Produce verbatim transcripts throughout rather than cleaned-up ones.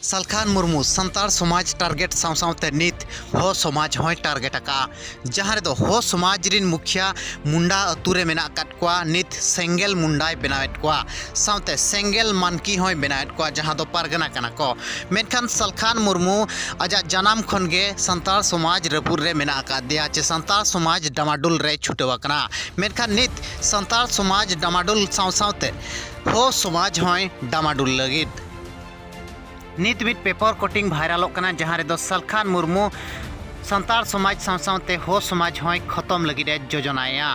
ᱥᱟᱞᱠᱷᱟᱱ ᱢᱩᱨᱢᱩ ᱥᱟᱱᱛᱟᱲ ᱥᱚᱢᱟᱡᱽ ᱴᱟᱨᱜᱮᱴ ᱥᱟᱶ ᱥᱟᱶᱛᱮ ᱱᱤᱛ ᱦᱳ ᱥᱚᱢᱟᱡᱽ ᱦᱚᱸᱭ ᱴᱟᱨᱜᱮᱴ ᱟᱠᱟᱫᱼᱟ, ᱡᱟᱦᱟᱸ ᱨᱮᱫᱚ ᱦᱳ ᱥᱚᱢᱟᱡᱽ ᱨᱤᱱ ᱢᱩᱠᱷᱤᱭᱟᱹ ᱢᱩᱱᱰᱟ ᱟᱹᱛᱩ ᱨᱮ ᱢᱮᱱᱟᱜ ᱟᱠᱟᱫ ᱠᱚᱣᱟ᱾ ᱱᱤᱛ ᱥᱮᱸᱜᱮᱞ ᱢᱩᱱᱰᱟᱭ ᱵᱮᱱᱟᱣᱮᱫ ᱠᱚᱣᱟ, ᱥᱟᱶᱛᱮ ᱥᱮᱸᱜᱮᱞ ᱢᱟᱱᱠᱤ ᱦᱚᱸᱭ ᱵᱮᱱᱟᱣᱮᱫ ᱠᱚᱣᱟ, ᱡᱟᱦᱟᱸ ᱫᱚ ᱯᱟᱨᱜᱟᱱᱟ ᱠᱟᱱᱟ ᱠᱚ᱾ ᱢᱮᱱᱠᱷᱟᱱ ᱥᱟᱞᱠᱷᱟᱱ ᱢᱩᱨᱢᱩ ᱟᱡᱟᱜ ᱡᱟᱱᱟᱢ ᱠᱷᱚᱱ ᱜᱮ ᱥᱟᱱᱛᱟᱲ ᱥᱚᱢᱟᱡᱽ ᱨᱟᱹᱯᱩᱫ ᱨᱮ ᱢᱮᱱᱟᱜ ᱟᱠᱟᱫ ᱫᱮᱭᱟ, ᱪᱮ ᱥᱟᱱᱛᱟᱲ ᱥᱚᱢᱟᱡᱽ ᱰᱟᱢᱟᱰᱩᱞ ᱨᱮᱭ ᱪᱷᱩᱴᱟᱹᱣ ᱟᱠᱟᱱᱟ᱾ ᱢᱮᱱᱠᱷᱟᱱ ᱱᱤᱛ ᱥᱟᱱᱛᱟᱲ ᱥᱚᱢᱟᱡᱽ ᱰᱟᱢᱟᱰᱩᱞ ᱥᱟᱶ ᱥᱟᱶᱛᱮ ᱦᱳ ᱥᱚᱢᱟᱡᱽ ᱦᱚᱸᱭ ᱰᱟᱢᱟᱰᱩᱞ ᱞᱟᱹᱜᱤᱫ᱾ ᱱᱤᱛ ᱢᱤᱫ ᱯᱮᱯᱟᱨ ᱠᱚᱴᱤᱝ ᱵᱷᱟᱭᱨᱟᱞᱚᱜ ᱠᱟᱱᱟ, ᱡᱟᱦᱟᱸ ᱨᱮᱫᱚ ᱥᱟᱞᱠᱷᱟᱱ ᱢᱩᱨᱢᱩ ᱥᱟᱱᱛᱟᱲ ᱥᱚᱢᱟᱡᱽ ᱥᱟᱶ ᱥᱟᱶᱛᱮ ᱦᱳ ᱥᱚᱢᱟᱡᱽ ᱦᱚᱸᱭ ᱠᱷᱚᱛᱚᱢ ᱞᱟᱹᱜᱤᱫ ᱮ ᱡᱳᱡᱚᱱᱟᱭᱮᱫᱼᱟ,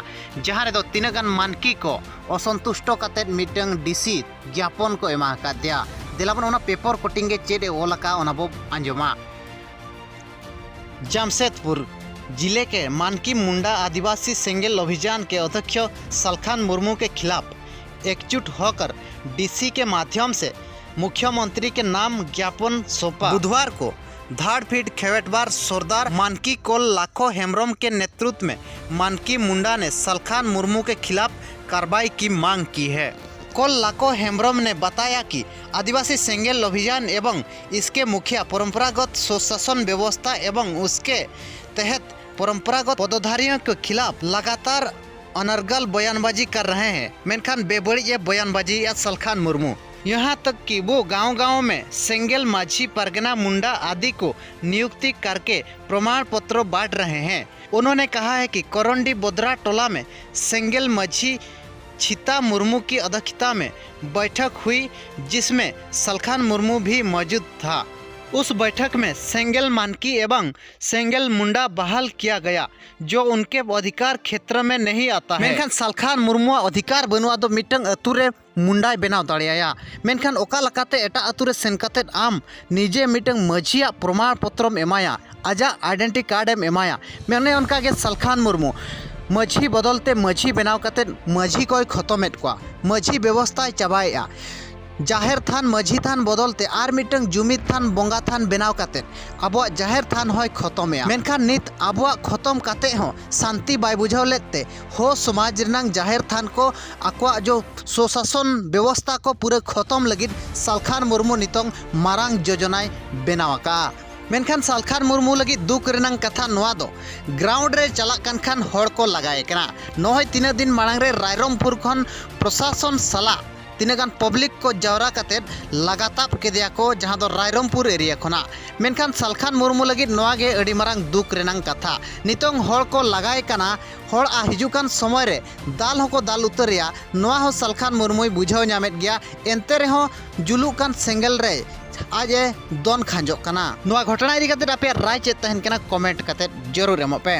ᱡᱟᱦᱟᱸ ᱨᱮᱫᱚ ᱛᱤᱱᱟᱹᱜ ᱜᱟᱱ ᱢᱟᱱᱠᱤ ᱠᱚ ᱚᱥᱚᱱᱛᱩᱥᱴᱚ ᱠᱟᱛᱮᱫ ᱢᱤᱫᱴᱟᱝ ᱰᱤᱥᱤ ᱜᱮᱭᱟᱯᱚᱱ ᱠᱚ ᱮᱢᱟ ᱟᱠᱟᱫ ᱫᱮᱭᱟ᱾ ᱫᱮᱞᱟᱵᱚᱱ ᱚᱱᱟ ᱯᱮᱯᱟᱨ ᱠᱚᱴᱤᱝ ᱜᱮ ᱪᱮᱫ ᱮ ᱚᱞ ᱟᱠᱟᱫᱼᱟ, ᱚᱱᱟ ᱵᱚ ᱟᱸᱡᱚᱢᱟ᱾ जमशेदपुर जिले के मानकी मुंडा आदिवासी सेंगेल अभियान के अध्यक्ष सलखान मुर्मू के खिलाफ एकजुट होकर डीसी के माध्यम से मुख्यमंत्री के नाम ज्ञापन सौंपा। बुधवार को धारफीड खेवेटबार सरदार मानकी कोल लाखो हेम्ब्रम के नेतृत्व में मानकी मुंडा ने सलखान मुर्मू के खिलाफ कार्रवाई की मांग की है। कोल लाखो हेम्ब्रम ने बताया कि आदिवासी सेंगेल अभियान एवं इसके मुखिया परंपरागत सुशासन व्यवस्था एवं उसके तहत परंपरागत पदधारियों के खिलाफ लगातार अनर्गल बयानबाजी कर रहे हैं। मेनखान बेबड़ी ये बयानबाजी या सलखान मुर्मू, यहाँ तक कि वो गांव-गांव में सेंगेल माझी, परगना मुंडा आदि को नियुक्ति करके प्रमाण पत्र बांट रहे हैं। उन्होंने कहा है कि करंडी बोदरा टोला में सेंगेल माझी छिता मुर्मू की अध्यक्षता में बैठक हुई, जिसमें सलखान मुर्मू भी मौजूद था। उस बैठक में सेंगेल मानकी एवं सेंगेल मुंडा बहाल किया गया, जो उनके अधिकार क्षेत्र में नहीं आता है। मेनखान सलखान मुर्मू अधिकार बनुआ दो मिटंग अतु रे मुंडाय बनाव दाड़ेया। मेनखान ओका लकाते एटा अतु रे सेन काते आम निजे मिटंग मझिया प्रमाण पत्रम एमाया, ᱟᱡᱟᱜ ᱟᱭᱰᱮᱱᱴᱤ ᱠᱟᱨᱰ ᱮᱢ ᱮᱢᱟᱭᱟ᱾ ᱢᱟᱱᱮ ᱚᱱᱠᱟ ᱜᱮ ᱥᱟᱞᱠᱷᱟᱱ ᱢᱩᱨᱢᱩ ᱢᱟᱹᱡᱷᱤ ᱵᱚᱫᱚᱞ ᱛᱮ ᱢᱟᱹᱡᱷᱤ ᱵᱮᱱᱟᱣ ᱠᱟᱛᱮᱫ ᱢᱟᱹᱡᱷᱤ ᱠᱚᱭ ᱠᱷᱚᱛᱚᱢᱮᱫ ᱠᱚᱣᱟ, ᱢᱟᱹᱡᱷᱤ ᱵᱮᱵᱚᱥᱛᱷᱟᱭ ᱪᱟᱵᱟᱭᱮᱫᱼᱟ᱾ ᱡᱟᱦᱮᱨ ᱛᱷᱟᱱ ᱢᱟᱹᱡᱷᱤ ᱛᱷᱟᱱ ᱵᱚᱫᱚᱞ ᱛᱮ ᱟᱨ ᱢᱤᱫᱴᱟᱝ ᱡᱩᱢᱤᱫ ᱛᱷᱟᱱ ᱵᱚᱸᱜᱟ ᱛᱷᱟᱱ ᱵᱮᱱᱟᱣ ᱠᱟᱛᱮ ᱟᱵᱚᱣᱟᱜ ᱡᱟᱦᱮᱨ ᱛᱷᱟᱱ ᱦᱚᱸᱭ ᱠᱷᱚᱛᱚᱢᱮᱜᱼᱟ᱾ ᱢᱮᱱᱠᱷᱟᱱ ᱱᱤᱛ ᱟᱵᱚᱣᱟᱜ ᱠᱷᱚᱛᱚᱢ ᱠᱟᱛᱮ ᱦᱚᱸ ᱥᱟᱱᱛᱤ ᱵᱟᱭ ᱵᱩᱡᱷᱟᱹᱣ ᱞᱮᱫ ᱛᱮ ᱦᱳ ᱥᱚᱢᱟᱡᱽ ᱨᱮᱱᱟᱝ ᱡᱟᱦᱮᱨ ᱛᱷᱟᱱ ᱠᱚ ᱟᱠᱚᱣᱟᱜ ᱡᱚ ᱥᱩᱥᱟᱥᱚᱱ ᱵᱮᱵᱚᱥᱛᱟ ᱠᱚ ᱯᱩᱨᱟᱹ ᱠᱷᱚᱛᱚᱢ ᱞᱟᱹᱜᱤᱫ ᱥᱟᱞᱠᱷᱟᱱ ᱢᱩᱨᱢᱩ ᱱᱤᱛᱚᱝ ᱢᱟᱨᱟᱝ ᱡᱳᱡᱚᱱᱟᱭ ᱵᱮᱱᱟᱣ ᱟᱠᱟᱫᱼᱟ᱾ ᱢᱮᱱᱠᱷᱟᱱ ᱥᱟᱞᱠᱷᱟᱱ ᱢᱩᱨᱢᱩ ᱞᱟᱹᱜᱤᱫ ᱫᱩᱠ ᱨᱮᱱᱟᱝ ᱠᱟᱛᱷᱟ ᱱᱚᱣᱟ ᱫᱚ, ᱜᱨᱟᱣᱩᱱᱰ ᱨᱮ ᱪᱟᱞᱟᱜ ᱠᱟᱱ ᱠᱷᱟᱱ ᱦᱚᱲ ᱠᱚ ᱞᱟᱜᱟᱭᱮ ᱠᱟᱱᱟ᱾ ᱱᱚᱜᱼᱚᱭ ᱛᱤᱱᱟᱹᱜ ᱫᱤᱱ ᱢᱟᱲᱟᱝ ᱨᱮ ᱨᱟᱭᱨᱚᱝᱯᱩᱨ ᱠᱷᱚᱱ ᱯᱨᱚᱥᱟᱥᱚᱱ ᱥᱟᱞᱟᱜ ᱛᱤᱱᱟᱹᱜ ᱜᱟᱱ ᱯᱟᱵᱽᱞᱤᱠ ᱠᱚ ᱡᱟᱣᱨᱟ ᱠᱟᱛᱮᱫ ᱞᱟᱜᱟ ᱛᱟᱵ ᱠᱮᱫᱮᱭᱟ ᱠᱚ, ᱡᱟᱦᱟᱸ ᱫᱚ ᱨᱟᱭᱨᱚᱝᱯᱩᱨ ᱮᱨᱤᱭᱟ ᱠᱷᱚᱱᱟᱜ᱾ ᱢᱮᱱᱠᱷᱟᱱ ᱥᱟᱞᱠᱷᱟᱱ ᱢᱩᱨᱢᱩ ᱞᱟᱹᱜᱤᱫ ᱱᱚᱣᱟ ᱜᱮ ᱟᱹᱰᱤ ᱢᱟᱨᱟᱝ ᱫᱩᱠ ᱨᱮᱱᱟᱝ ᱠᱟᱛᱷᱟ᱾ ᱱᱤᱛᱚᱝ ᱦᱚᱲ ᱠᱚ ᱞᱟᱜᱟᱭ ᱠᱟᱱᱟ, ᱦᱚᱲ ᱟᱨ ᱦᱤᱡᱩᱜ ᱠᱟᱱ ᱥᱚᱢᱚᱭ ᱨᱮ ᱫᱟᱞ ᱦᱚᱸᱠᱚ ᱫᱟᱞ ᱩᱛᱟᱹᱨᱮᱭᱟ᱾ ᱱᱚᱣᱟ ᱦᱚᱸ ᱥᱟᱞᱠᱷᱟᱱ ᱢᱩᱨᱢᱩᱭ ᱵᱩᱡᱷᱟᱹᱣ ᱧᱟᱢᱮᱫ ᱜᱮᱭᱟ᱾ ᱮᱱᱛᱮ ᱨᱮᱦᱚᱸ ᱡᱩᱞᱩᱜ ᱠᱟᱱ ᱥᱮᱸᱜᱮᱞ ᱨᱮ ᱟᱡ ᱮ ᱫᱚᱱ ᱠᱷᱟᱸᱡᱚᱜ ᱠᱟᱱᱟ᱾ ᱱᱚᱣᱟ ᱜᱷᱚᱴᱚᱱᱟ ᱤᱫᱤ ᱠᱟᱛᱮᱫ ᱟᱯᱮᱭᱟᱜ ᱨᱟᱭ ᱪᱮᱫ ᱛᱟᱦᱮᱱ ᱠᱟᱱᱟ, ᱠᱚᱢᱮᱱᱴ ᱠᱟᱛᱮᱫ ᱡᱟᱹᱨᱩᱲ ᱮᱢᱚᱜ ᱯᱮ᱾